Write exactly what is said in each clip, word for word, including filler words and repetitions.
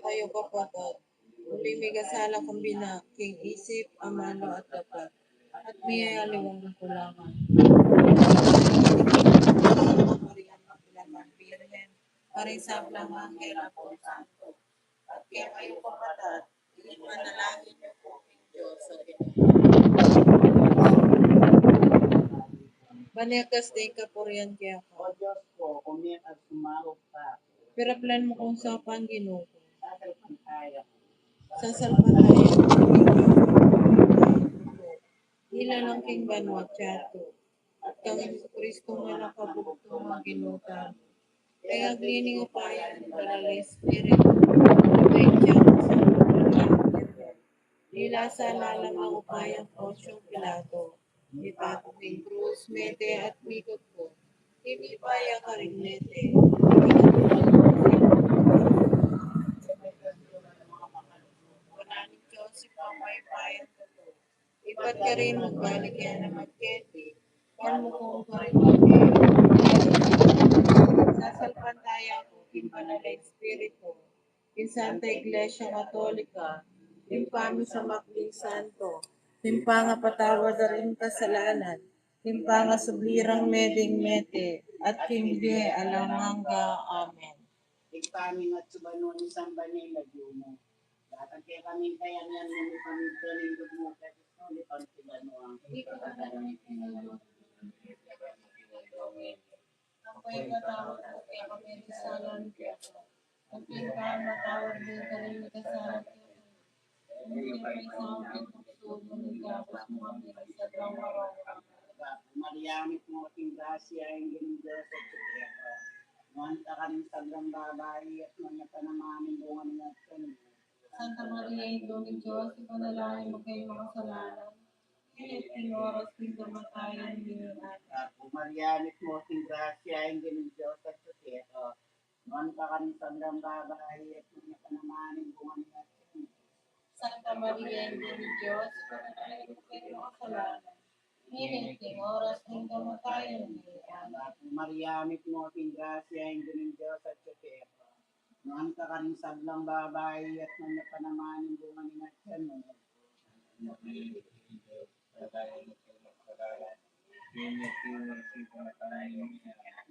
Tayo kapatad, uli mikasala kami king isip, amalu at dapat, at mie aliwang kulangan. Maria Magdalena, Birhen, karing sablang anghel ampon santo, at kekayu kapatad, ipanalangin yu pu king Dios a Ginu. Baniakas ding kapurian keka. O Dios ku, kumita at sumaup ka. Piraplan mu kung saupan, Ginu ku. Sasalpantaya ku. Sasalpantaya ku. Ilalang king banua at yatu. At kang Jesucristo a Anak a bugtung a Ginu tamu. King agli ning upaya ning Banal a Espiritu, king tiyan ning Santa Maria Birhen, linasa lalam ning upaya nang Poncio Pilato, mipako king krus, mete at mikutku, mibalik ya karing mete. Wanan ning Dios, Ibpang mayupaya tutu. Ibat karin magbalik ya naman keti, ban mukong karing mete. Sasalpantaya ku king Banal a Espiritu, king Santa Iglesia Katolika, king pamisamak ding santo, king pangapatawad da ring kasalanan, king pangasubli rang medeng mete, at king bie alang angga. Amen. Ibpa mi, atsu ka banua, misamban ya ing lagyu mu. Datang kekami ing kayarian mu, mipamintuan ing lub mu keti sulip anti banua. Ampo ipatawad mu kekami ing sala mi keka, anti ing pamamatawad mi karing mikasala kekami. E mu ke paisaul king tuksu, nune ikabus mu kami king sablang marok. Maria, mitmu ka king grasya, ing Ginung Dios atsu keka. Nuan ka karing sablang babai, at nuan ya pa naman ing bunga ning atian mu. Santa Maria, Indu ning Dios, ipanalangin mu kaming makasalanan, ngeni at king oras ning kamatayan mi. Amen. Ave Maria, mitmu ka king grasya, ing Ginung Dios atsu keka. Nuan ka karing sablang babai, at nuan ya pa naman ing bunga ning atian mu. Santa Maria, Indu ning Dios, ipanalangin mu kaming makasalanan, ngeni at king oras ning kamatayan mi. Amen. Ave Maria, mitmu ka king grasya, ing Ginung Dios atsu keka. Nuan ka karing sablang babai, at nuan ya pa naman ing bunga ning atian mu.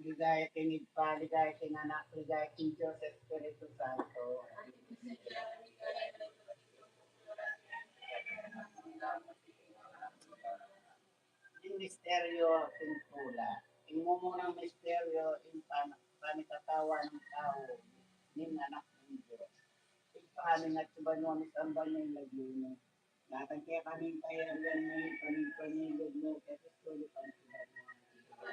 Ligaya king Ibpa, ligaya king Anak, ligaya king Dios Espiritu Santo. Ing misteryo ning tula. Ing mumunang misteryo, ing pan-, panikatawan ning tau ning Anak ning Dios. Ibpa mi, atsu ka banua, misamban ya ing lagyu mu. Datang kekami ing kayarian mu, mipamintuan ya ing lub mu keti sulip anti banua.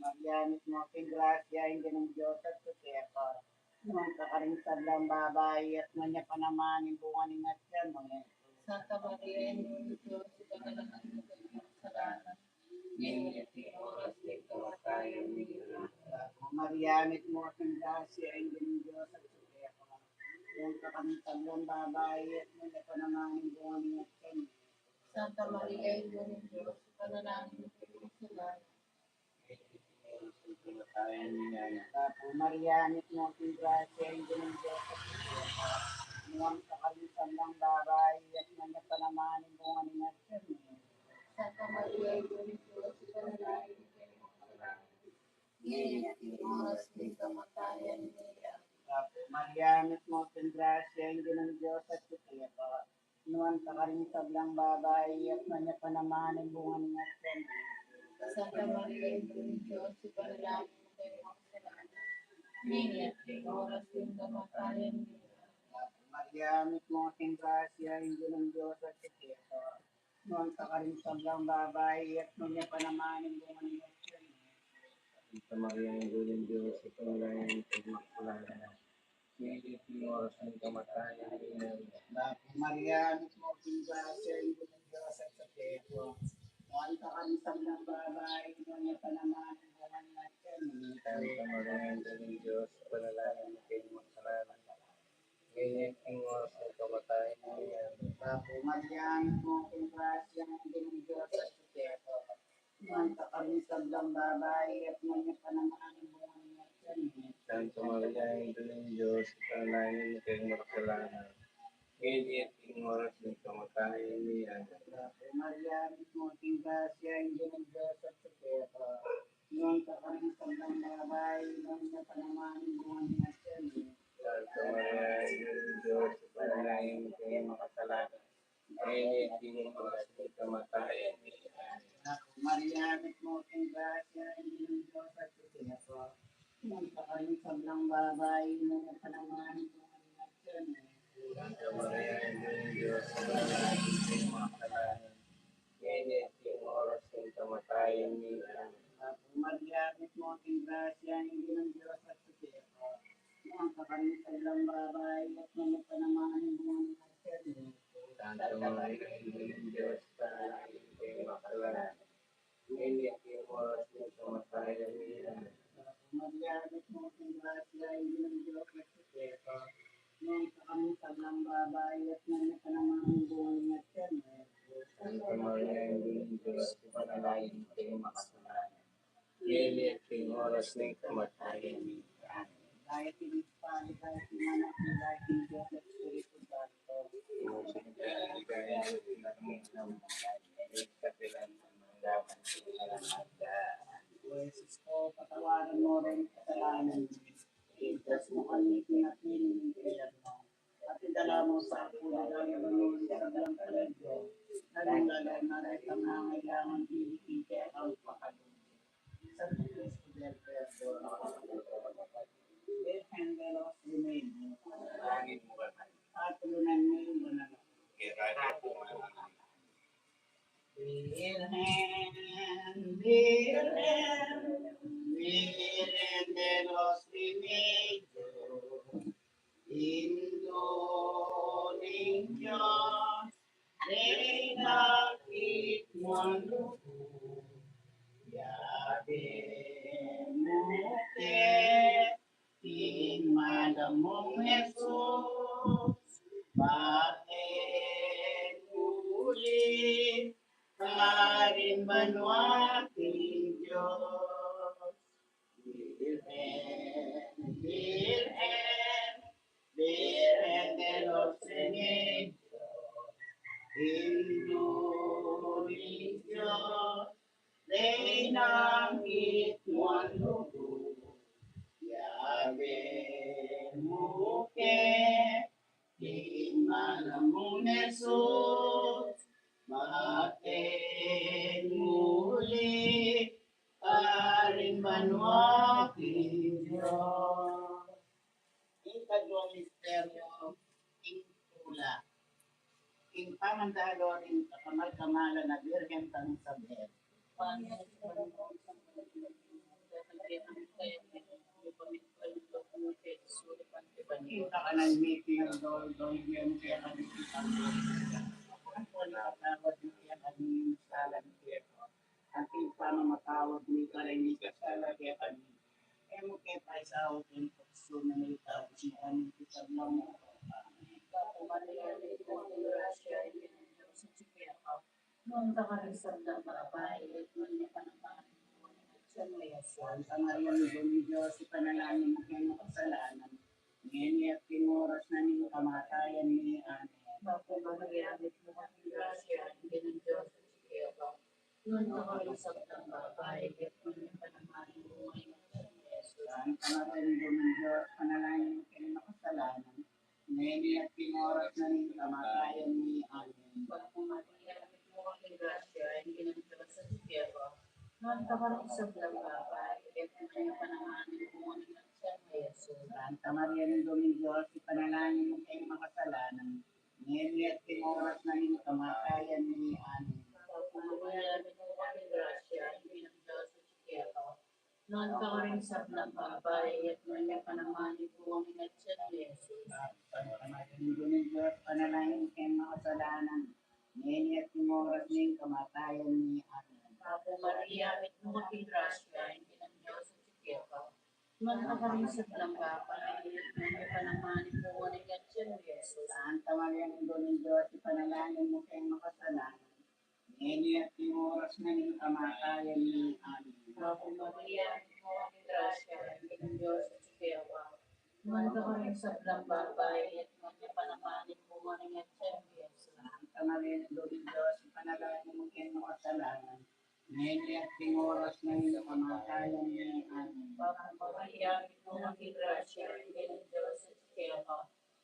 Maria, mitmu ka king grasya, ing Ginung Dios atsu keka. Nuan ka karing sablang babai, at nuan ya pa naman ing bunga ning atian mu, Jesus. Santa Maria, Indu ning Dios, ipanalangin mu kaming makasalanan, ngeni at king oras ning kamatayan mi. Amen. Maria, mitmu ka king grasya, ing Ginung Dios atsu keka. Nuan ka karing sablang babai, at nuan ya pa naman ing bunga ning atian mu. Santa Maria, Indu ning Dios, ipanalangin mu kaming makasalanan, ngeni at king oras ning kamatayan mi. Amen. Ave Maria, mitmu ka king grasya, ing Ginung Dios atsu keka. Nuan ka karing sablang babai, at nuan ya pa naman ing bunga ning atian mu. Santa Maria, Indu ning Dios, ipanalangin mu kaming makasalanan, ngeni at king oras ning kamatayan mi. Amen. Ave Maria, mitmu ka king grasya, ing Ginung Dios atsu keka. Nuan ka karing sablang babai, at nuan ya pa naman ing bunga ning atian mu. Santa Maria, Indu ning Dios, ipanalangin mu kaming makasalanan, ngeni at king oras ning kamatayan mi. Amen. Maria, mitmu ka king grasya, ing Ginung Dios atsu keka. Nuan ka karing sablang babai, at nuan ya pa naman ing bunga ning atian mu. Santa Maria, Indu ning Dios, ipanalangin mu kaming makasalanan, ngeni at king oras ning kamatayan mi. Amen. Ave Maria, mitmu ka king grasya, ing Ginung Dios atsu keka. Nuan ka karing sablang babai, at nuan ya pa naman ing bunga ning atian mu. Santa Maria, Indu ning Dios, ipanalangin mu kaming makasalanan, Nuan ka karing sablang babai, at nuan ya pa naman ing bunga ning atian mu. Santa Maria, Indu ning Dios, ipanalangin mu kaming makasalanan, ngeni at king oras ning kamatayan mi. Amen. Ave Maria, mitmu ka king grasya, ing Ginung Dios atyu keka. Nuan ka karing sablang babai, nuan ya pa naman ing bunga ning atian mu. Santa Maria, Indu ning Dios, ipanalangin mu kaming makasalanan, ngeni at king oras ning kamatayan mi. Amen. Ave Maria, mitmu ka king grasya, ing Ginung Dios atyu keka. Nuan ka karing sablang babai, nuan ya pa naman ing bunga ning atian mu. Santa Maria, Indu ning Dios, ipanalangin mu kaming makasalanan, ngeni at king oras ning kamatayan mi. Amen. Ave Maria, mitmu ka king grasya, ing Ginung Dios atyu keka. Nuan ka karing sablang babai, at nuan ya pa naman ing bunga ning atian mu. Santa Maria, Indu ning Dios, ipanalangin mu kaming makasalanan, ngeni at king oras ning kamatayan mi. Amen. Ave Maria, mitmu ka king grasya, ing Ginung Dios atyu keka. Nuan ka karing sablang babai, at nuan ya pa naman ing bunga ning atian mu. Santa Maria, Indu ning Dios, ipanalangin mu kaming makasalanan, ngeni at king oras ning kamatayan mi. Amen. Ligaya king Ibpa, ligaya king Anak, ligaya king Dios Espiritu Santo. O Jesus ko, patawaran mu ring kasalanan mi. Iligtas mu kami king api ning impyernu. At idala mu sa king banua ing sablang kaladwa, lalung-lalu na retang nangangailangan king kekang pakalulu. Santo Cristo del Perdon, Virgen de los Remedios, patulunan mi ing banal a Virgen, Virgen, Virgen de los Remedios, Indu ning Dios, Reyna king mundu, yabe mu ke king malamu mung Jesus, bate mu uli karing banua king Dios. Virgen, Virgen, Virgen de los Remedios, Indu ning Dios, Reyna king mundu, yabe mu ke king malamu mung Jesus, bate mu uli karing banua king Dios. Ing kaduang misteryu, ing tula. Ing pamandalo ring kamal-kamalan a Birhen tang Isabel. Ing kakanan mi king aldo-aldo, ibie mu kekami king aldo-aldo. Ampon ing ikatawad mi kekami ring sala mi keka, anti ing pamamatawad mi karing mikasala kekami. E mu ke paisaul king tuksu, nune itaus mu kami king sablang marok. Amen. Nuan ka karing sablang babai, at nuan ya pa naman ing bunga ning atian mu, Jesus. Santa Maria, Indu ning Dios, ipanalangin mu kaming makasalanan, ngeni at king oras na ning kamatayan mi. Amen. Bapu Maria, mitmu ka king grasya, ing Ginung Dios atyu keka. Nuan ka karing sablang babai, at nuan ya pa naman ing bunga ning atian mu, Jesus. Santa Maria, Indu ning Dios, ipanalangin mu kaming makasalanan, ngeni at king oras na ning kamatayan mi. Amen. Bapu Maria, mitmu ka king grasya, ing Ginung Dios atyu keka. Nuan ka karing sablang babai, at nuan ya pa naman ing bunga ning atian mu, Jesus. Santa Maria, Indu ning Dios, ipanalangin mu kaming makasalanan, ngeni at king oras na ning kamatayan mi. Amen. Bapu Maria, mitmu ka king grasya, ing Ginung Dios atyu keka. Nuan ka karing sablang babai, at nuan ya pa naman ing bunga ning atian mu, Jesus. Santa Maria, Indu ning Dios, ipanalangin mu kaming makasalanan, ngeni at king oras ning kamatayan mi. Amen. Bapu Maria, mitmu ka king grasya, ing Ginung Dios atyu keka. Nuan ka karing sablang babai, at nuan ya pa naman ing bunga ning atian mu, Jesus. Santa Maria, Indu ning Dios, ipanalangin mu kaming makasalanan, ngeni at king oras na ning kamatayan mi. Amen. Bapu Maria, mitmu ka king grasya, ing Ginung Dios atyu keka. Nuan ka karing sablang babai, at nuan ya pa naman ing bunga ning atian mu, i Jesus. Santa Maria, Indu ning Dios, ipanalangin mu keng makasalanan, ngeni at king oras na ning kamatayan mi. Amen. Bapu Maria, mitmu ka king grasya, ing Ginung Dios atyu keka.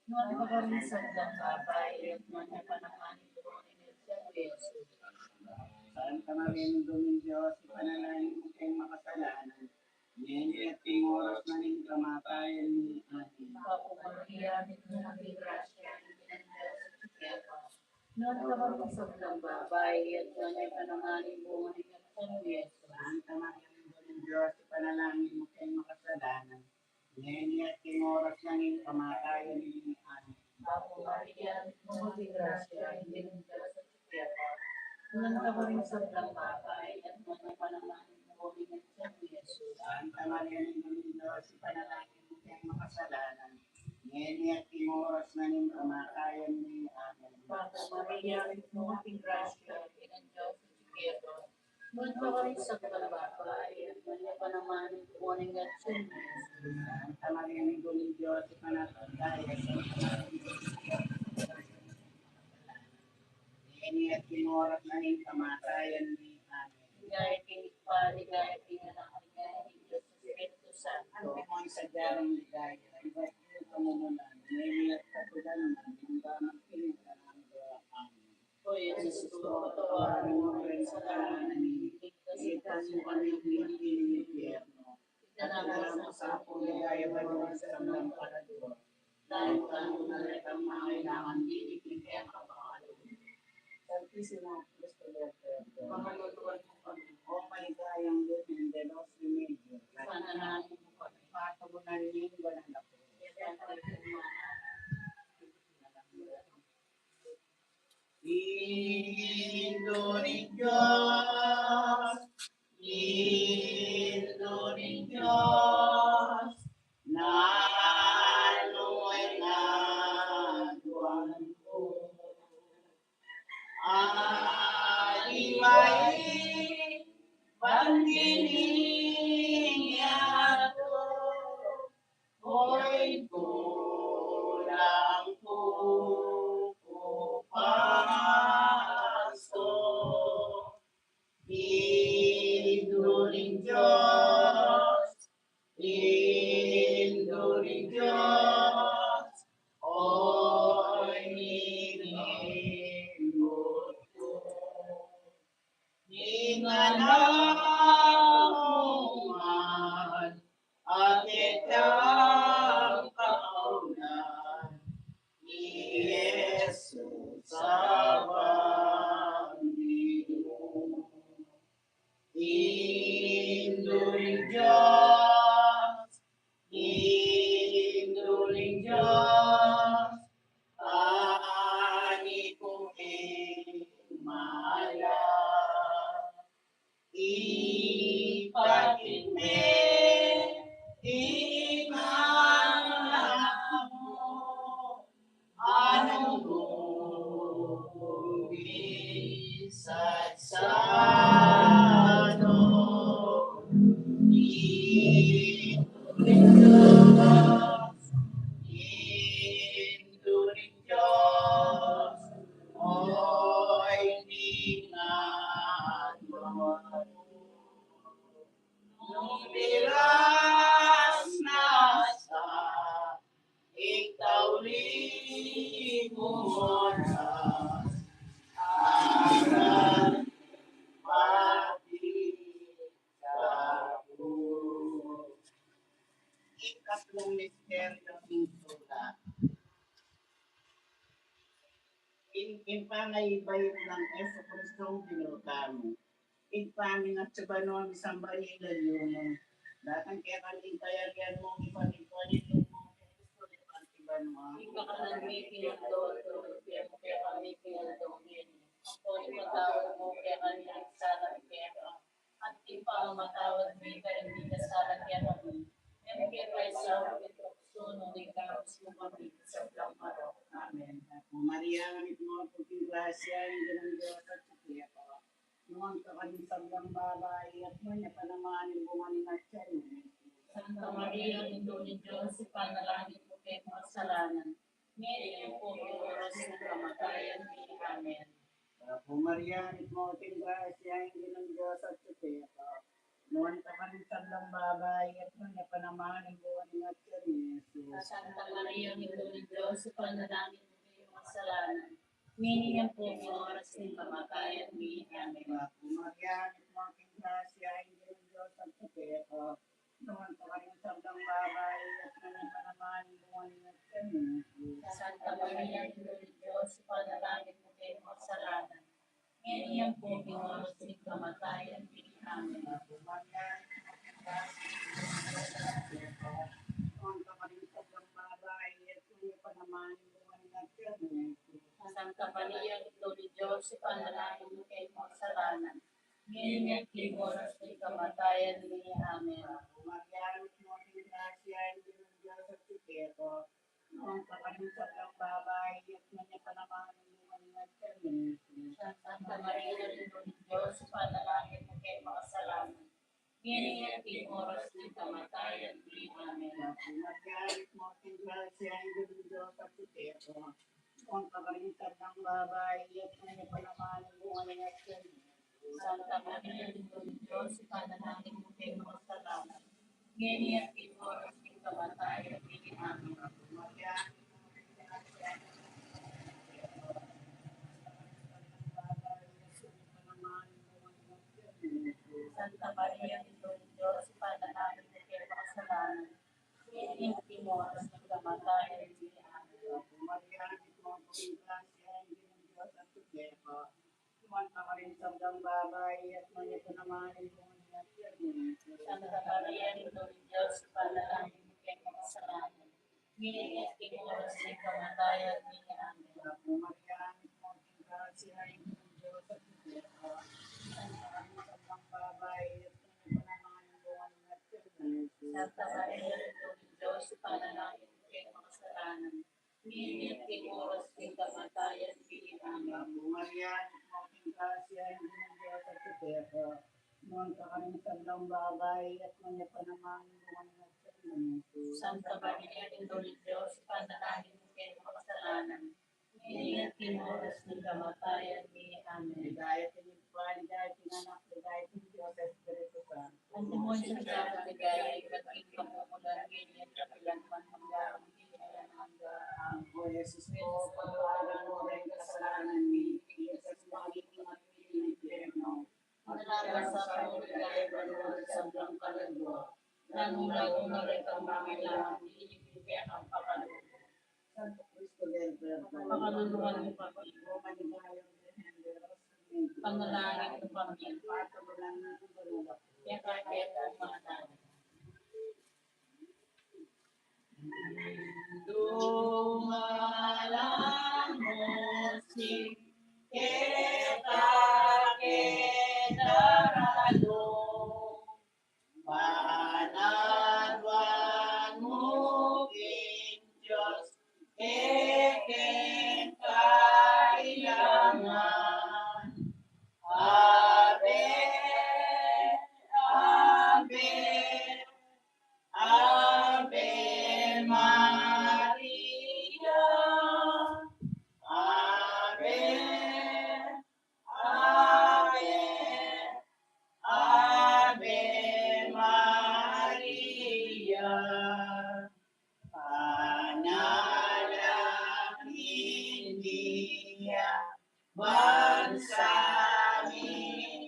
Nuan ka karing sablang babai, at nuan ya pa naman ing bunga ning atian mu, i Jesus. Santa Maria, Indu ning Dios, ipanalangin mu keng makasalanan, ngeni at king oras na ning kamatayan mi. Amen. Bapu Maria, mitmu ka king grasya, ing Ginung Dios atyu keka. Nuan ka karing sablang babai, at nuan ya pa naman ing bunga ning atian mu, i Jesus. Santa Maria, Indu ning Dios, ipanalangin mu keng makasalanan, ngeni at king oras na ning kamatayan mi. Amen. Bapu Maria, mitmu ka king grasya, ing Ginung Dios atyu keka. Nuan ka karing sablang babai, at nuan ya pa naman ing bunga ning atian mu, i Jesus. Santa Maria, Indu ning Dios, ipanalangin mu keng makasalanan, ngeni at king oras na ning kamatayan mi. Amen. Bapu Maria, mitmu ka king grasya, ing Ginung Dios atyu keka. Nuan ka karing sablang babai, at nuan ya pa naman ing bunga ning atian mu, i Jesus. Santa Maria, Indu ning Dios, ipanalangin mu keng makasalanan, ngeni at king oras na ning kamatayan mi. Amen. Ligaya king Ibpa, ligaya king Anak, ligaya king Dios Espiritu Santo. Antimo ing sadya nang ligaya, ibat king kamumulan, ngeni at kapilan man, mangga man king alang angga. Amen. O Jesus ko, patawaran mu ring kasalanan mi, iligtas mu kami king api ning impyerno. Itangan mu sa pu ing ligaya banua ning sablang kaladua, lalung-lalu na retang mangailangan dili king kekang kapakaluguran. Santisimo Cristo Rey del Perdon, pakaluluan mu kami. O maligayang Birhen de los Remedios, ipanalangin mu kami. Patubunan ning banal a krus. Indu ning Dios, Indu ning Dios, nanu ing aduan ku? Aliwa i ban dining yatu, oin kulang ku ku pasto. Indu ning Dios, Indu ning Dios, oin ning Indu ku. Ning anak mu man a ketang kaunan, i Jesus a banua. Indu ning Dios, Indu ning Dios, ani ku ing mala. Ipakit me ing anak mu, a nung ku misatsat no. Indu ning Dios, Indu ning Dios, oin ning aduan ku. Nung pilas na sa ing tauli mung oras, aran pati sa ku. Ing katlung misteryu ning tula. Ing, ing pangaibait nang Jesucristo ing Ginu tamu. Ibpa mi atsu ka banua, misamban ya ing lagyu mu. Datang kekami ing kayarian mu, mipamintuan ing lub mu, keti sulip anti banua. Ing kakanan mi king aldo-aldo ibie mu kekami king aldo ngeni. Ampon ipatawad mu kekami ing sala mi keka, anti ing pamamatawad mi karing mikasala kekami. E mu ke paisaul king tuksu, nune ikabus mu kami king sablang marok. Amen. Ave Maria, mitmu ka king grasya, ing Ginung Dios atsu keka. Nuan ya pa naman ing bunga ning atian mu, i Jesus. Santa Maria, Indu ning Dios, ipanalangin mu kaming makasalanan, ngeni at king oras ning kamatayan mi. Amen. Bapu Maria, mitmu ka king grasya, ing Ginung Dios atyu keka. Nuan ka karing sablang babai, at nuan ya pa naman ing bunga ning atian mu, i Jesus. Santa Maria, Indu ning Dios, ipanalangin mu kaming makasalanan, ngeni at king oras ning kamatayan mi. Amen. Bapu Maria, mitmu ka king grasya, ing Ginung Dios atyu keka. Nuan ka karing sablang babai, at nuan ya pa naman ing bunga ning atian mu, i Jesus. Santa Maria, Indu ning Dios, ipanalangin mu kaming makasalanan, ngeni at king oras ning kamatayan mi. Amen. Bapu Maria, mitmu ka king grasya, ing Ginung Dios atyu keka. Nuan ka karing sablang babai, at nuan ya pa naman ing bunga ning atian mu, i Jesus. Santa Maria, Indu ning Dios, ipanalangin mu kaming makasalanan, ngeni at king oras ning kamatayan mi. Amen. Bapu Maria, mitmu ka king grasya, ing Ginung Dios atyu keka. Nuan ka karing sablang babai, at nuan ya pa naman ing bunga ning atian mu, i Jesus. Santa Maria, Indu ning Dios, ipanalangin mu kaming makasalanan, ngeni at king oras ning kamatayan mi. Amen. Bapu Maria, mitmu ka king grasya, ing Ginung Dios atyu keka. Nuan ka karing sablang babai, at nuan ya pa naman ing bunga ning atian mu, i Jesus. Santa Maria, Indu ning Dios, ipanalangin mu kaming makasalanan, ngeni at king oras ning kamatayan mi. Amen. Bapu Maria, mitmu ka king grasya, ing Ginung Dios atyu keka. Nuan ka karing sablang babai, at nuan ya pa naman ing bunga ning atian mu, i Jesus. Santa Maria, Indu ning Dios, ipanalangin mu kaming makasalanan, ngeni at king oras ning kamatayan mi. Amen. Bapu Maria, mitmu ka king grasya, ing Ginung Dios atyu keka. Nuan ka karing sablang babai, at nuan ya pa naman ing bunga ning atian mu, i Jesus. Santa Maria, Indu ning Dios, ipanalangin mu kaming makasalanan, ngeni at king oras ning kamatayan mi. Amen. Bapu Maria, mitmu ka king grasya, ing Ginung Dios atyu keka. Nuan ka karing sablang babai, at nuan ya pa naman ing bunga ning atian mu, i Jesus. Santa Maria, Indu ning Dios, ipanalangin mu kaming makasalanan, ngeni at king oras ning kamatayan mi. Amen. Bapu Maria, mitmu ka king grasya, ing Ginung Dios atyu keka. Nuan ka karing sablang babai, at nuan ya pa naman ing bunga ning atian mu, i Jesus. Santa Maria, Indu ning Dios, ipanalangin mu kaming makasalanan, ngeni at king oras ning kamatayan mi. Amen. Ligaya king Ibpa, ligaya king Anak, ligaya king Dios Espiritu Santo. Antimo ing sadya king ligaya ibat king kamumulan, ngeni at kapilan man, mangga man king alang angga. Amen. O Jesus ku, patawaran mu ring kasalanan mi, iligtas mu kami king api ning impyerno. Manalangin sa pamilya, ibalu ring sablang kaladwa, lalung-lalu na ring mangailangan king kekang pakalulu. Santo Cristo del Perdon, pakalulwan mu kami. Panalangin mu kami. Kaya kaya manalangin. Dumalan mu sing kekang daralung, panaluan mu king Dios kekeng kailangan. Ave, Ave, Ave Maria, Ave, Ave, Ave Maria. Panalangin mi ya bansa mi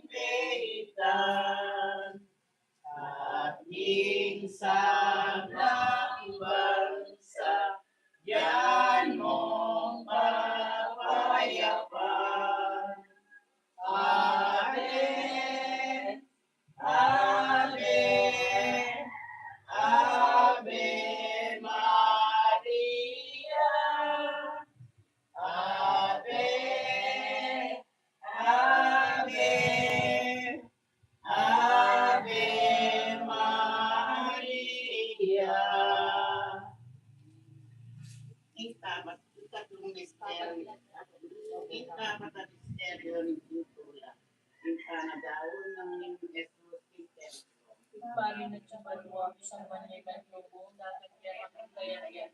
peitan, at ing sablang bansa, byan mung kapayapan. Ave, Ave, Ave Maria. Ave, Ave, Ave Maria. Pari na sa banua, misan man ya ing lub mu, dapat kaya kami kaya.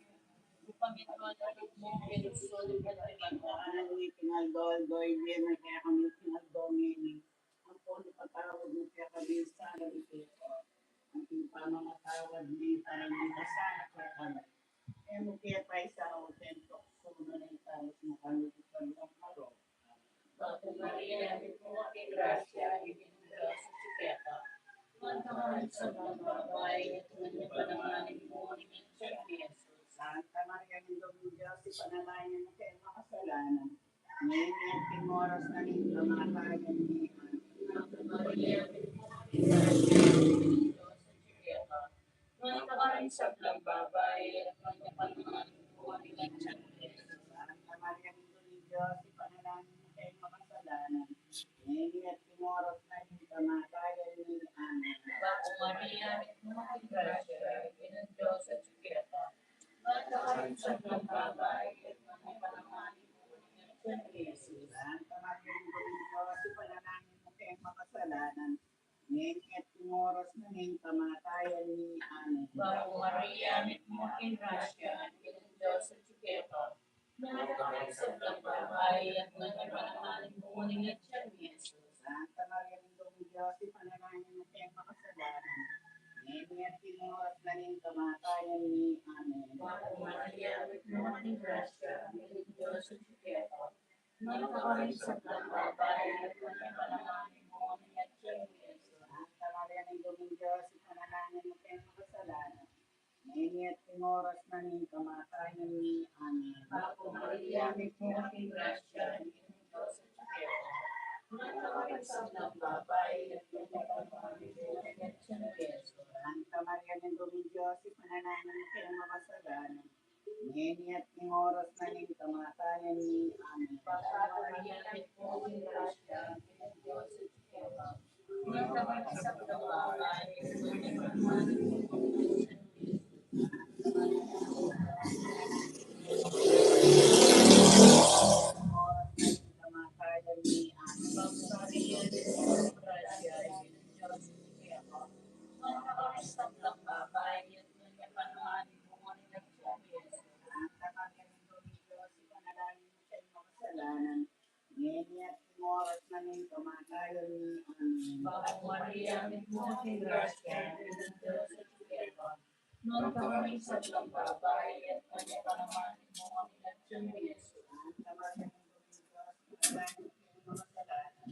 Upamintun na lub mu, pero solo ka na iban. Ang ngiti ng aldo-aldo, ibie na kekami ing aldo ngeni. Ampon ipatawad mu kekami ing sala mi keka, anti ing pamamatawad mi king mikasala kekami. E mu ke paisaul king tuksu, nune ikaluwas mu kami king sablang marok. Bapu Maria, mitmu ka king grasya, ing Ginung Dios atyu keka. Nuan ka karing sablang babai, at nuan ya pa naman ing bunga ning atyan mu, i Jesus. Santa Maria, Indu ning Dios, ipanalangin mu kaming makasalanan, ngeni at king oras na ning kamatayan mi. Amen. Bapu Maria, mitmu ka king grasya, ing Ginung Dios atyu keka. Nuan ka karing sablang babai, at nuan ya pa naman ing bunga ning atyan mu, i Jesus. Santa Maria, Indu ning Dios, ipanalangin mu kaming makasalanan, ngeni at king oras na ning kamatayan mi. Amen. Bapu Maria, mitmu ka king grasya, ing Ginung Dios atyu keka. Nuan ka karing sablang babai, at nuan ya pa naman ing bunga ning atyan mu, i Jesus. Santa Maria, Indu ning Dios, ipanalangin mu kaming makasalanan, ngeni at king oras na ning kamatayan mi. Amen. Bapu Maria, mitmu ka king grasya, ing Ginung Dios atyu keka. Nuan ka karing sablang babai, at nuan ya pa naman ing bunga ning atyan mu, i Jesus. Santa Maria, Indu ning Dios, ipanalangin mu kaming makasalanan, ngeni at king oras na ning kamatayan mi. Amen. Bapu Maria, mitmu ka king grasya, ing Ginung Dios atyu keka. Nuan ka karing sablang babai, at nuan ya pa naman ing bunga ning atyan mu, i Jesus. Santa Maria, Indu ning Dios, ipanalangin mu kaming makasalanan, ngeni at king oras na ning kamatayan mi. Amen. Bapu Maria, mitmu ka king grasya, ing Ginung Dios atyu keka. Nuan ka karing sablang babai, at nuan ya pa naman ing bunga ning atyan mu, i Jesus. Santa Maria, Indu ning Dios, ipanalangin mu kaming makasalanan, ngeni at king oras na ning kamatayan mi. Amen. Bapu Maria, mitmu ka king grasya, ing Ginung Dios atyu keka. Nuan ka karing sablang babai, at nuan ya pa naman ing bunga ning atyan mu, i Jesus. Kamatayan mi. Amen. Bapu Maria, mitmu ka king grasya, ing Ginung Dios atyu keka. Nuan ka karing sablang babai, at nuan ya pa naman ing bunga ning atyan mu, i Jesus. Santa Maria, Indu ning Dios, ipanalangin mu kaming makasalanan, ngeni at king oras na ning kamatayan mi. Amen. Bapu Maria, mitmu ka king grasya, ing Ginung Dios atyu keka. Nuan ka karing sablang babai, at nuan ya pa naman ing bunga ning atyan mu, i Jesus. Santa Maria, Indu ning Dios, ipanalangin mu kaming makasalanan,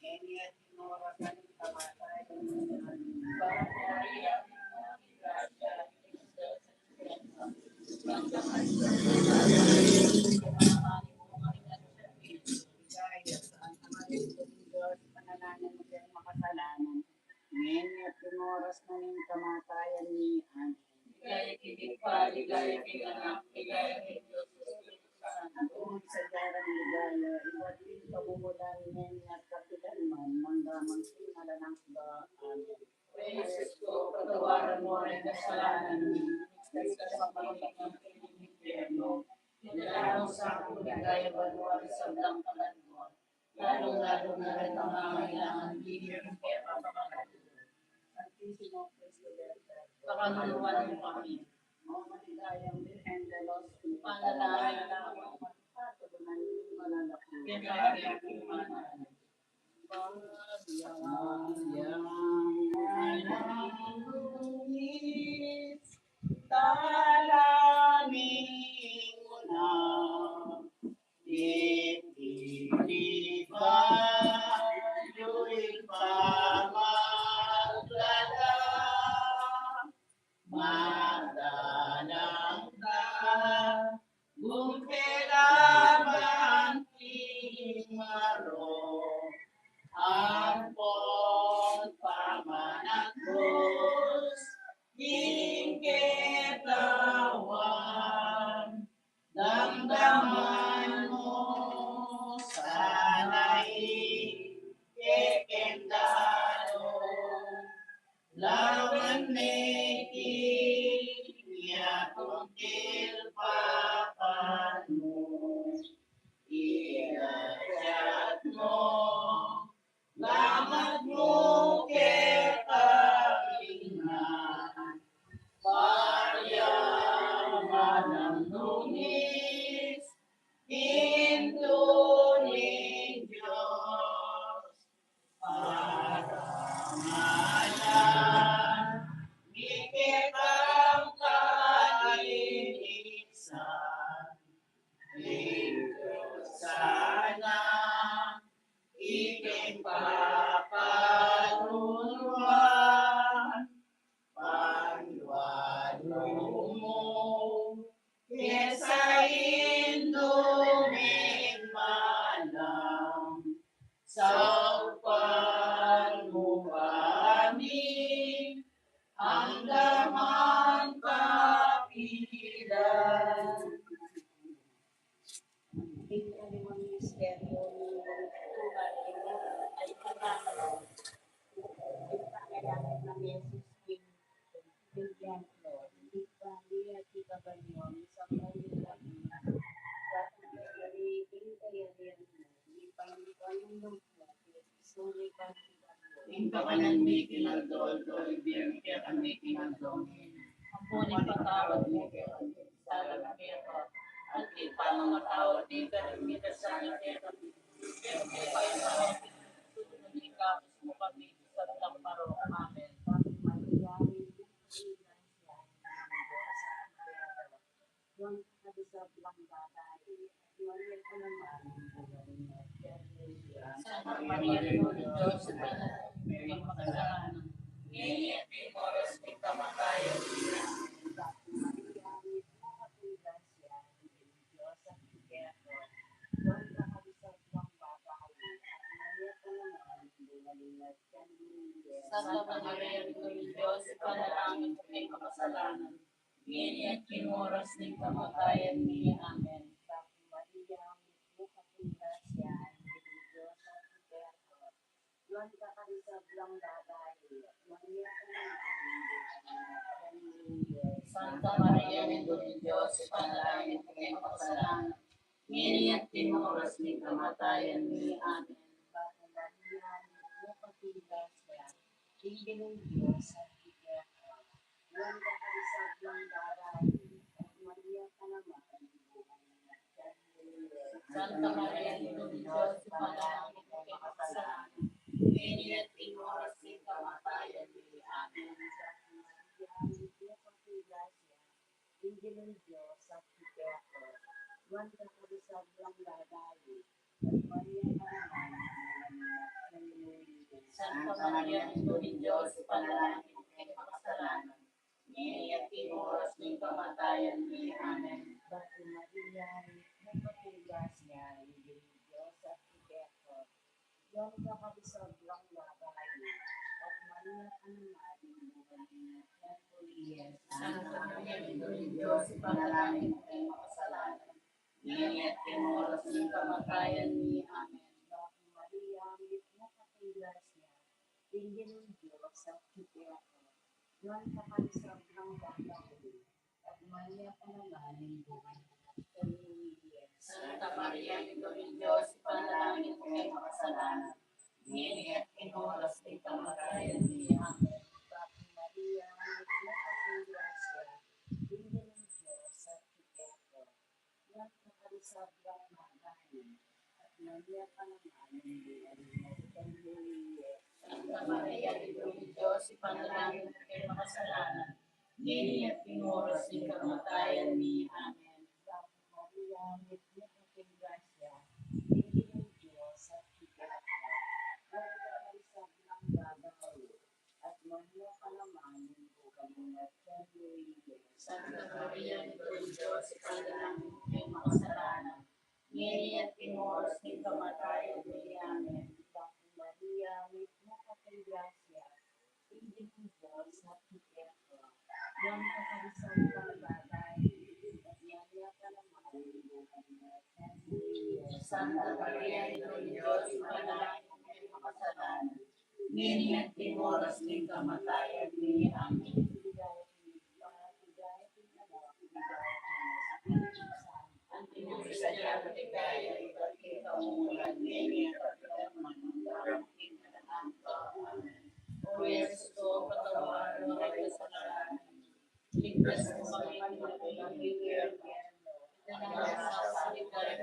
ngeni at king oras na ning kamatayan mi. Amen. Bapu Maria, mitmu ka king grasya, ing Ginung Dios atyu keka. Nuan ka karing sablang babai, at nuan ya pa naman ing bunga ning atyan mu, i Jesus. Ligaya, Santa Maria, Indu ning Dios, ipanalangin mu kaming makasalanan, ngeni at king oras na ning kamatayan mi. Amen. Ligaya king Ibpa, ligaya king Anak, ligaya king Dios Espiritu Santo. Antimo ing sadya rang ligaya, ibat king kamumulan, ngeni at kapilan man, mangga man king alang angga. Amen. O Jesus ko, patawaran mu ring kasalanan mi, iligtas mu kami king api ning impyerno, idala mu sa king ligaya banua ring sablang kaladua, lalung-lalu na ring mangangailangan king kekang pamakalulu. Santisimo Cristo del Perdon, pakaluluan mu kami. O maligayang Birhen de los Infantes, panalangin mu kami. Kekang pamakalulu. Maligayang Anak Lungis, talaming una, Ipinibalik pa yu ing pamaglada, magdalang ka, gumpe laban king marok, ampon pamanagpus king ketawan. Damdaman mu sana ing kekeng dalu, lawan ne king yatu king papanu, idadat mu, lamat mu kekami. Angga man kapilan. Ing kalimang misteryo ning pagtutukan ay ang pangayangit nang Jesus king templo. Ing bali at ing kabanyo, isang bali at ing kayarian mo, ing pangayangit nang Ing kakanan mi king aldo-aldo, ibie mu kekami king aldo ngeni. Ampon ipatawad mu kekami ing sala mi keka, anti ing pamamatawad mi karing mikasala kekami. E mu ke paisaul king pagsuko, nune ikabus mu kami king sablang marok. Amen. Santa Maria, Indu ning Dios, ipanalangin mu kekami makasalanan, ngeni at king oras ning kamatayan mi. Amen. Ave Maria, mitmu ka king grasya, ing Ginung Dios atyu keka. Nuan ka karing sablang babai, at nuan ya pa naman ing bunga ning atian mu, Jesus. Santa Maria, Indu ning Dios, ipanalangin mu kekami makasalanan, ngeni at king oras ning kamatayan mi. Amen. Ave Maria, mitmu ka king grasya, ing Ginung Dios atyu keka. Nuan ka karing sablang babai, at nuan ya pa naman ing bunga ning atian mu, Jesus. Santa Maria, Indu ning Dios, ipanalangin mu kekami makasalanan, ngeni at king oras ning kamatayan mi. Amen. Ave Maria, mitmu ka king grasya, ing Ginung Dios atyu keka. Nuan ka karing sablang babai, at nuan ya pa naman ing bunga ning atian mu, Jesus. Santa Maria, Indu ning Dios, ipanalangin mu kekami makasalanan, ngeni at king oras ning kamatayan mi. Amen. Ave Maria, mitmu ka king grasya, ing Ginung Dios atyu keka. Nuan ka karing sablang babai, at nuan ya pa naman ing bunga ning atian mu, Jesus. Santa Maria, Indu ning Dios, ipanalangin mu kekami makasalanan, ngeni at king oras ning kamatayan mi. Amen. Ave Maria, mitmu ka king grasya, ing Ginung Dios atyu keka. Nuan ka karing sablang babai, at nuan ya pa naman ing bunga ning atian mu, Jesus. Santa Maria, Indu ning Dios, ipanalangin mu kekami makasalanan, ngeni at king oras ning kamatayan mi. Amen. Ave Maria, mitmu ka king grasya, ing Ginung Dios atyu keka. Nuan ka karing sablang babai, at nuan ya pa naman ing bunga ning atian mu, Jesus. Santa Maria, Indu ning Dios, ipanalangin mu kekami makasalanan, ngeni at king oras ning kamatayan mi. Amen. Ave Maria, mitmu ka king grasya, ing Ginung Dios atyu keka. Nuan ka karing sablang babai, at nuan ya pa naman ing bunga ning atian mu, Jesus. Santa Maria, Indu ning Dios, ipanalangin mu kekami makasalanan, ngeni at king oras ning kamatayan mi. Amen. Ave Maria, mitmu ka king grasya, ing Ginung Dios atyu keka. Nuan ka karing sablang babai, at nuan ya pa naman ing bunga ning atian mu, Jesus. Santa Maria, Indu ning Dios, ipanalangin mu kekami makasalanan, ngeni at king oras ning kamatayan mi. Amen. Ave Maria, mitmu ka king grasya, ing Ginung Dios atyu keka. Nuan ka karing sablang babai, at nuan ya pa naman ing bunga ning atian mu, Jesus. Santa Maria, Indu ning Dios, ipanalangin mu kekami makasalanan, ngeni at king oras ning kamatayan mi. Amen. Ligaya king Ibpa, ligaya king Anak, ligaya king Espiritu Santo. Antimo ing sadya, ligaya king kamulan, ngeni at kapilan man, angga man king alang angga. Amen. O Jesus ko, patawaran mu kami kasalanan, iligtas mu kami king api ning impyerno, ipasabi karing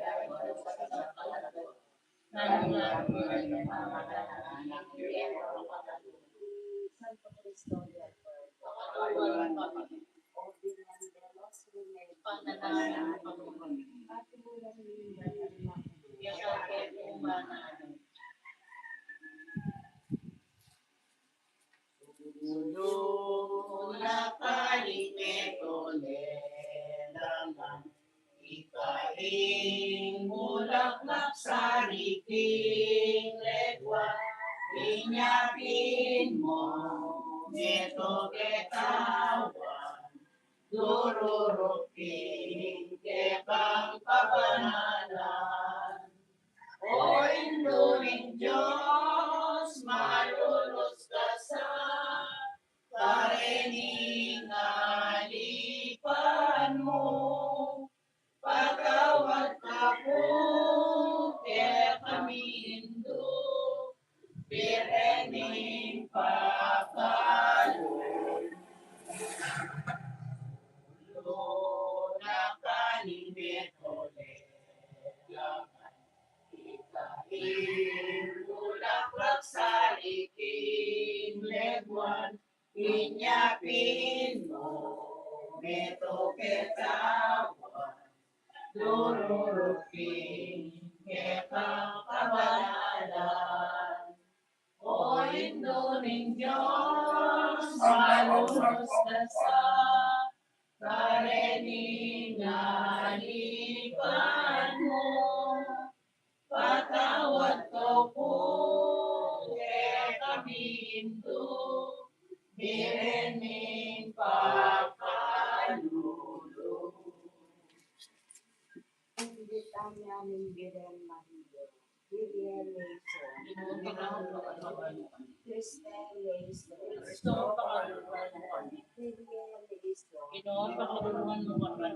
sablang kaladwa, lalung-lalu na ring mangailangan ning kaluguran. Santo Cristo del Perdon, pakatawad mu kami. O Virgen de los Remedios, ipanalangin mu kami. Pati mo lang yung Sulu na palimeto lelangan, ika ing bulaklak sariting legwa, inya pin mo meto Ketawan, dururupin kekang kabanalan. O Indu ning Dios, malulus ka sa karening alipan mu. Patawad ka pu kekami Indu, Birhen ning pakalulu. Luna ka ning Betole, laman ika ing bulaklak sa liking leguan, inya pin mu metung ketawan, dururupin kekang kabanalan. O Indu ning Dios, malulus ka sa karening alipan mu. Patawad ka pu kekami Indu, Birhen ning pakalulu. Ing Litanya ning Birhen Maria. Kyrie eleison. Ginung Panginoon, pakaluluan mo kami. Christe eleison. Kristo, pakaluluan mo kami. Kyrie eleison. Ginung, pakaluluan mo kami.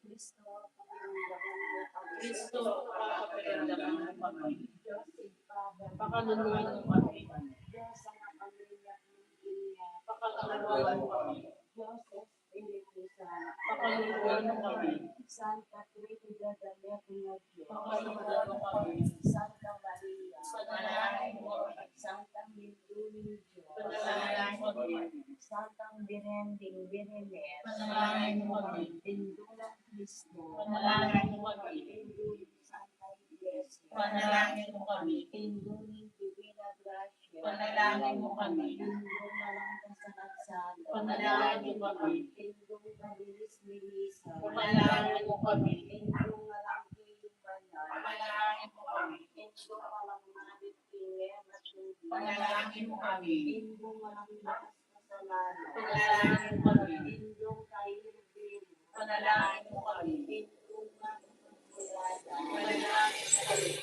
Kristo, pakaluluan mo kami. Kristo, pakaluluan mo kami. Dios Ibpa, pakaluluan mo kami. Dios Ama, pakaluluan mo kami. Dios Espiritu Santo, pakaluluan mo kami. Santa Trinidad, Ama ning Dios, pakaluluan mo kami. Santa Maria, panalangin mo kami. Santa Indu ning Dios, panalangin mo kami. Santa Birhen ding Birhenes, panalangin mo kami. Indu nang Kristo, panalangin mo kami. Indu ning Santa Iglesia, panalangin mo kami. Indu ning Divina Gracia, panalangin mo kami. Indung alang kasakit-sakit, panalangin mo kami. Indung malinis-linisan, panalangin mo kami. Indung alang kayumanan, panalangin mo kami. Indung alang malit king e matubig, panalangin mo kami. Indung alang lunas kasalanan, panalangin mo kami. Indung kahiru-biru, panalangin mo kami. Indung alang kasalanan, panalangin mo kami.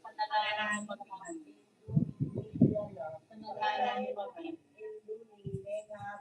Panalangin mo kami. Panalangin mo kami.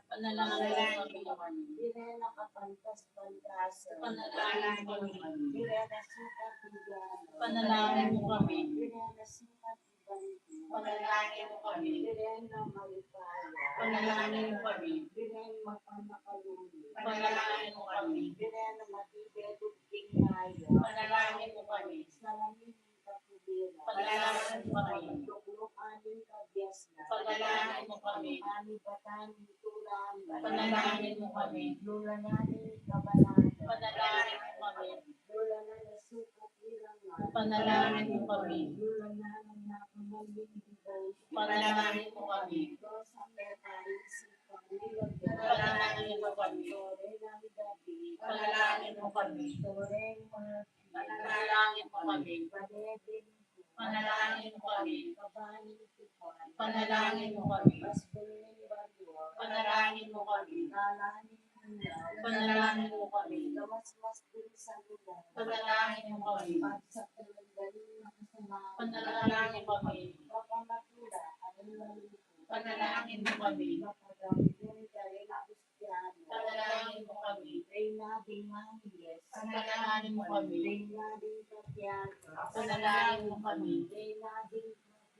Panalangin mo kami. Birhen a kapantas-pantasan, panalangin mo kami. Birhen a sukat king Dios, panalangin mo kami. Birhen a sukat king banti, panalangin mo kami. Birhen a malipaya, panalangin mo kami. Birhen a mapamakalulu, panalangin mo kami. Birhen a matibe lub king ngaya, panalangin mo kami. Salamin ning katubera, panalangin mo kami. Luklukan ning kabiasnan, panalangin mo kami. Anibatan ning tulanan, panalangin mo kami. Lulanan ning kabanalan, panalangin mo kami. Lulanan a sukat king laman, panalangin mo kami. Lulanan a mapamakalulu, panalangin mo kami. Dios a mekaisip, panalangin mo kami. Tore nang David, panalangin mo kami. Tore nang Murphy, panalangin mo kami. Pare de Luzon, panalangin mo kami. Kaban ning Tupan, panalangin mo kami. Basbul ning Baluang, panalangin mo kami. Kalan ning Mindanao, panalangin mo kami. Kamasmas ding sanligan, panalangin mo kami. Pagsakalanggaling ng kasalanan, panalangin mo kami. Kapamaturan ng malungkot, panalangin mo kami. Mapagambun ka ring Kristiano, panalangin mo kami. Reyna ding Angeles, panalangin mo kami. Reyna ding Patriarka, panalangin mo kami. Reyna ding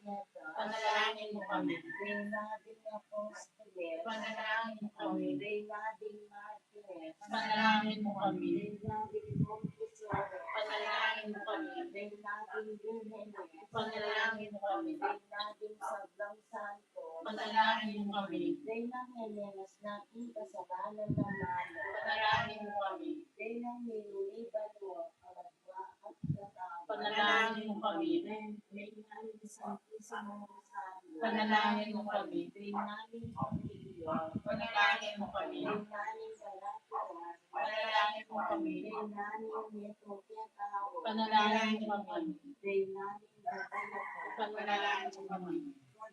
Profeta, panalangin mo kami. Reyna ding Apostoles, panalangin mo kami. Reyna ding Martires, panalangin mo kami. Reyna ding Confesores, panalangin mo kami. Reyna ding Birhenes, panalangin mo kami. Reyna ding Sablang Santos, panalangin mo kami. Reynang melenas na king kasalanan a malo, panalangin mo kami. Reynang minuni banua, kaladua at katawan, panalangin mo kami. Reyna ning Santisimo Rosario, panalangin mo kami. Reyna ning Pamilya, panalangin mo kami. Reyna ning Kalatuan, panalangin mo kami. Reyna ning Metung Ketawan, panalangin mo kami. Reyna ning Kapayapaan, panalangin mo kami.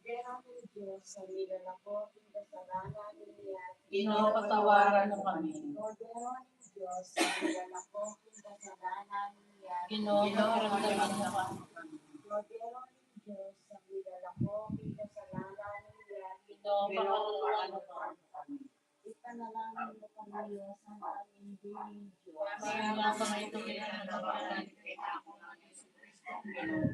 Kordero ning Dios, a milalako king kasalanan ning yatu. Ginu, patawaran mu kami. Kordero ning Dios, a milalako king kasalanan ning yatu. Ginu, pakiramdaman mu kami. Kordero ning Dios, a milalako king kasalanan ning yatu. Ginu, pakiramdaman mu kami. Ipanalangin mu kami, O Santo Niño Dios. Kami ang mga pangailangan ng Panginoon Jesucristo, Ginu.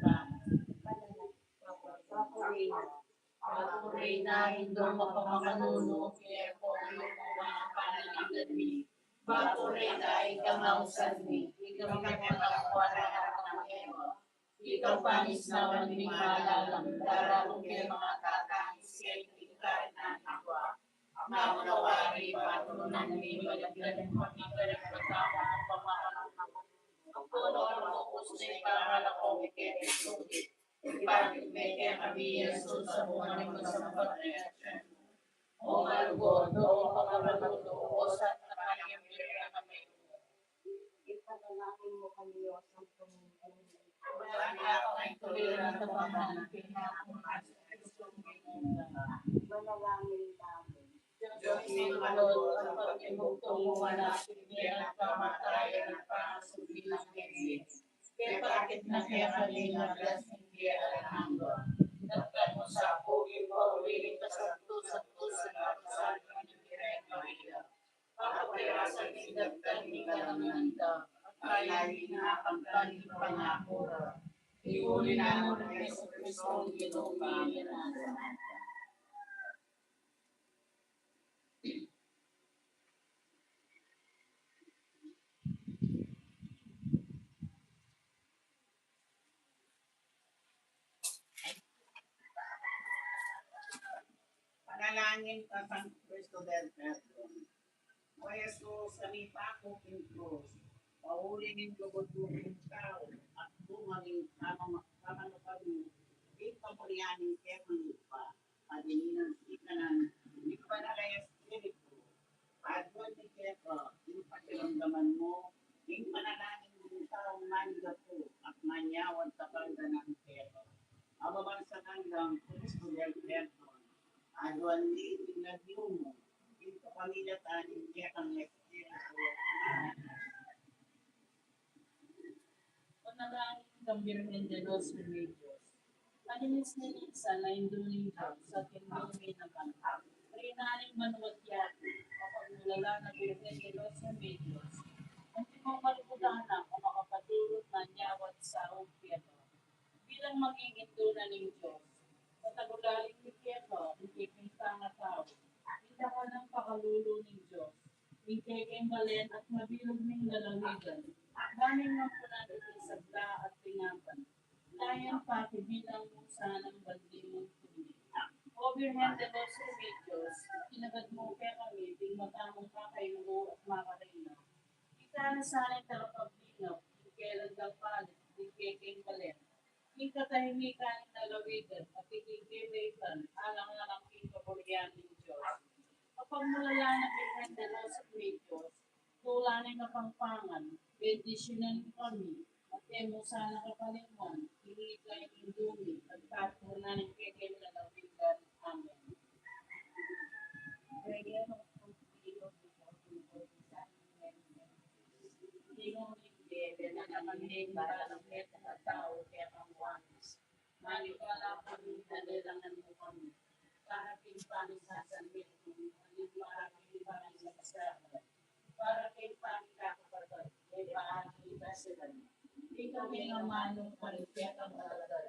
Papuri na, Indung mapamakanunu, kaya po yung mga panaligan mi. Papuri na, ikaw na usan mi, ikaw na pagkakuha na ng Eva. Ikaw panis naman ni malalam, daralu ke mga tatang, siya yung ikarin na nakuha. Naunawari, paturunan mi, balikan mo kami, balikan mo ang pamahalang ako. Ang puno ng upos na ipangalako, Ibalik me kekami i Jesus, a bunga ning masampat a atian mu. O malugud, o mapamakalulu, o Santa Maria, Birhen a Nuan. Ipanalangin mu kami, O Santo Niño. Para kami tuloy ng tabangan, kailangan mo ang Espiritu ng Ginu. Manalangin tamu. Dios ming malugud, ang pagtibugtung mung anak, ing bie alang kamatayan at pangasubli nang mebie. Kepakit na kekami ing ablas ning bie alang angga. Daptan mu sa pu ing pauli ning kasantu-santusan a Rosario ning Birhen Maria. Pakapirasan ning daptan ning kalangan da, at kayabe ning akamtan ning pangaku ra. Ing uli na mu nang Jesucristo, Ginu mi. Panalangin kang San Cristo del Perdon. O Jesus, a mipaku king krus, pauli ning lugud mung tau, at bunga ning pamama-, pamamakalulu, ing pamurian ning kekang Ibpa, a dinan sikanan ning Banal a Espiritu. Aduan mi keka ing pakiramdaman mu ing panalangin ning taung manyapu at manyawad kapangdanan keka. Aba, mansang anggang Cristo del Perdon, aduan mi ing lagyu mu, ing kapamilatan ning kekang Espiritu. Amen. Panalangin kang Birhen de los Remedios. Malinis-linisan a Indu ning Dios, at Indu mi naman, reyna ning banua't yatu, mapagmulalan a Birhen de los Remedios, antimo malugud a anak a makapatulud manyawad sa umpiato. Bilang maging Indu na ning Dios, matagulaling mi keka, ing kekeng tau, ing dakal nang pakalulu ning Dios, ing kekeng balen at mabilug ming lalawigan, bang ampunan iting sabla at tingapan. Ita yang pakibilang mu sanang bandi mung tune. O Birhen de los Remedios, itinagad mu kekami ding mata mung kakayumu at makareyna. Ika na sana ing tagapaglingap, ing kelang dapalit, ing kekeng balen, ing katahimikan ning lalawigan, at ing kebaikan, alang-alang king kaburian ning Dios. Kapagmulalan a Birhen de los Remedios, tula ning Kapampangan, bendisyunan mu kami, at e mu sana kapalingwan ing ika ing Indu mi, at patunan ing kekeng lalawigan. Amen. Maniwala kami na lelangan mu kami para king pamisasanmetung, para king pamisasakan, para king pamikakapatad, e paagi ing kasiran. Ikami ngan manu karing kekang alagad,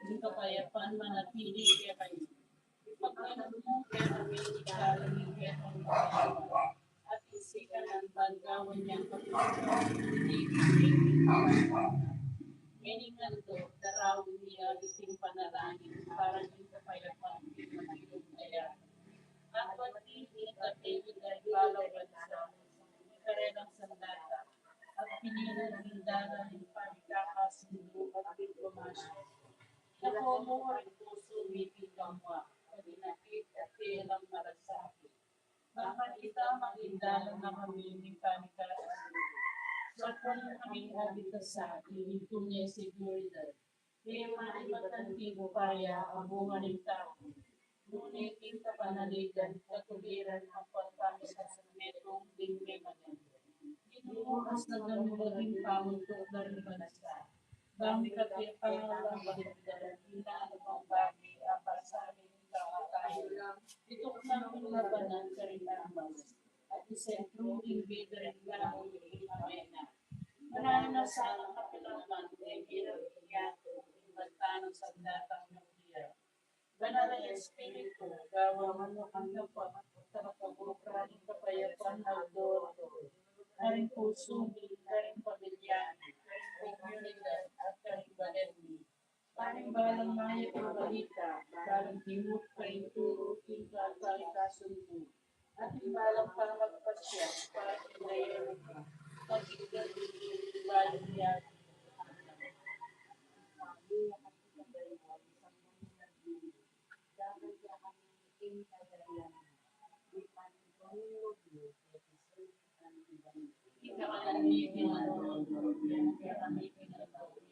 ing kapayapan manatili kekami. Ipagkalub mu kekami ing karin ning kekang kapayapan, at ing sikanan ban gawan yang kapurian ning Ginu. Ngening aldo, daraun mi iting panalangin para king kapayapan ning mabilug a yatu. At pati ing kapilit a palawan sa karelang sandata, at pininan ing dalan ning pamikakasundu at diplomasya. Ilako mu ring pusu mi king kamua, paginapit at kekalang malasakit. Bang ita maging dalan na kami ning pamikakasundu. Sakpan mu kami at ikasa king tune a seguridad. Kaya maibatan king upaya a bunga ning tau, nune king kapanaligan, katubiran, ampon pamisasametung ding memangan. Ginu, asagan mu ing pamagtugan ning banasa, bang mikapipangalang balibadan ing anumang bage a pasabi ning kamatayan, ituknang ing labanan karing angel, at isentru ing bida ring laman ning Kamatayan. Mananu na sana kapilan man, e mira ing yatu, ing banta nang sandatang nang dia. Banal a Espiritu, gawan mu kaming kapagtataguan ning kapayapan a duro-duro karing pusu mi, karing pamilya mi, karing komunidad, at karing balen mi. Karing balang mayap a balita, balang timur, karing turu king katalikasan mu, at ing balang pamagpasya para king dayalung mu, maging ganti king balang yatu. Ika kanan mi king aldo-aldo, ika kanan mi king aldo-aldo.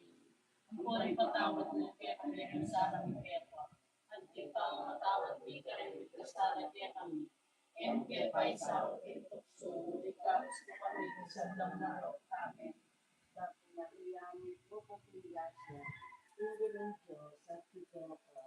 Ampon ipatawad mu kekami ring sala mi keka, anti ing pamamatawad mi karing mikasala kekami. E mu ke paisaul king tuksu, nune ikabus mu kami king sablang marok. Amen. Bapu Maria, mitmu ka king grasya, ing Ginung Dios atiu keka.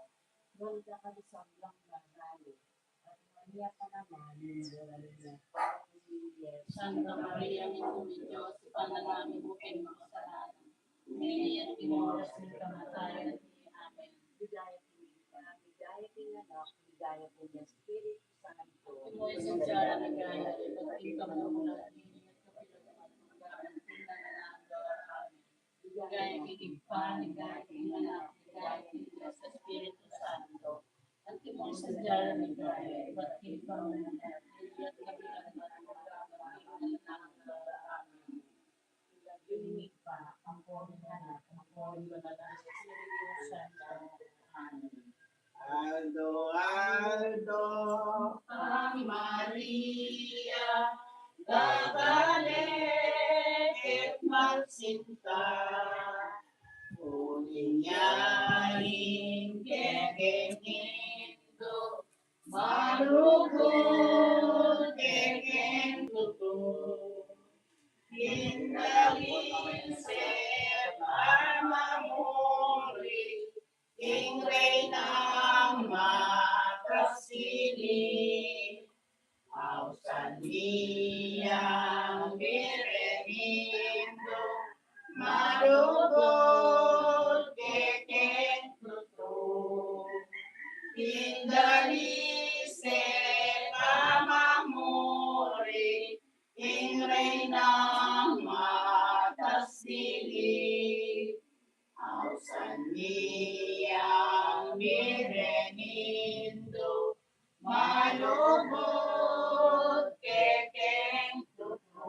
Nuan ka karing sablang babai, at nuan ya pa naman ing bunga ning tiyan mu, Jesus. Santa Maria, mitmu ning Dios, ipanalangin mu kaming makasalanan, ngeni at king oras ning kamatayan mi. Amen. Ligaya king Ibpa, ligaya king Anak, ligaya king Espiritu Santo. Antimo ing sadya na ligaya, ibat king kamumulan, ngeni at kapilan man, mangga man king alang angga. Amen. Ligaya king Ibpa, ligaya king Anak, ligaya king Espiritu Santo. Antimo ing sadya na ligaya, ibat king kamumulan, ngeni at kapilan man, mangga man king alang angga. Amen. Ing Ibpa, ampon ing Anak, ampon ing Banal a Espiritu Santo. Amen. Aldo-aldo, Ave Maria, gagale keng malsinta, uling ya ing kekeng Indu, malugud kekeng tutu. King dalise pamamuri king Reynang makasiling, ausan mi yang bire ning Indu, malugud kekeng tutu. King dalise pamamuri king Reynang makasiling, ausan mi yang bire ning Indu, malugud kekeng tutu.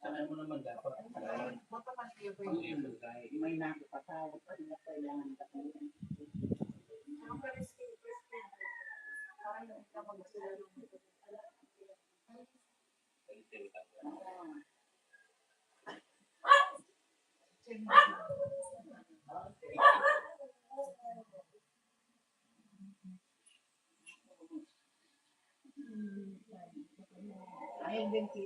Alam mo naman dapat may nakapatawag pa rin na kailangan ka talaga. Ay, ang ganito.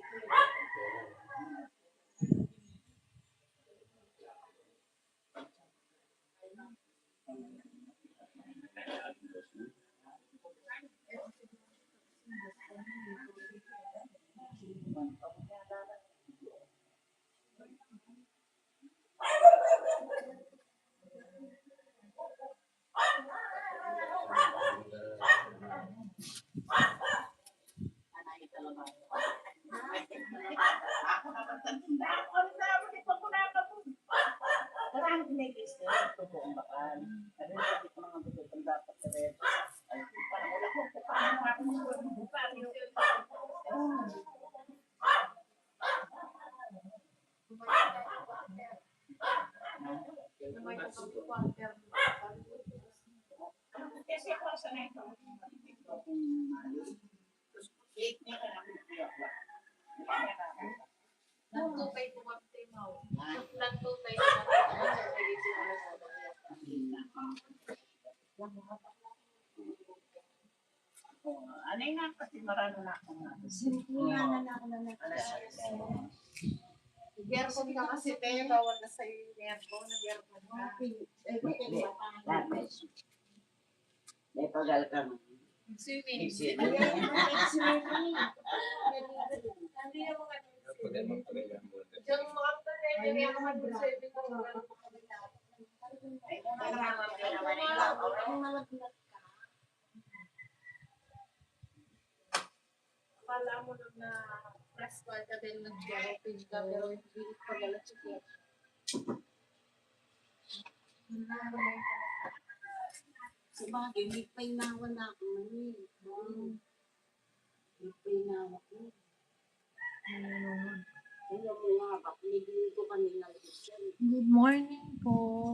Ano nga kasi marami na akong Alas Aircon ka kasi, te, bawal na sa'yo yung aircon, nag-aircon ka. May pagal kami. Swimming. Swimming. Diyan mo ang pwede, diyan mo ang swimming. Akala mo nun na fresh ka dahil nag-open ka, pero hindi pala siya. Sabagay, may painawa na ako nun eh. May painawa ko. Kaya mo nga, baka hindi ko kanina. Good morning po.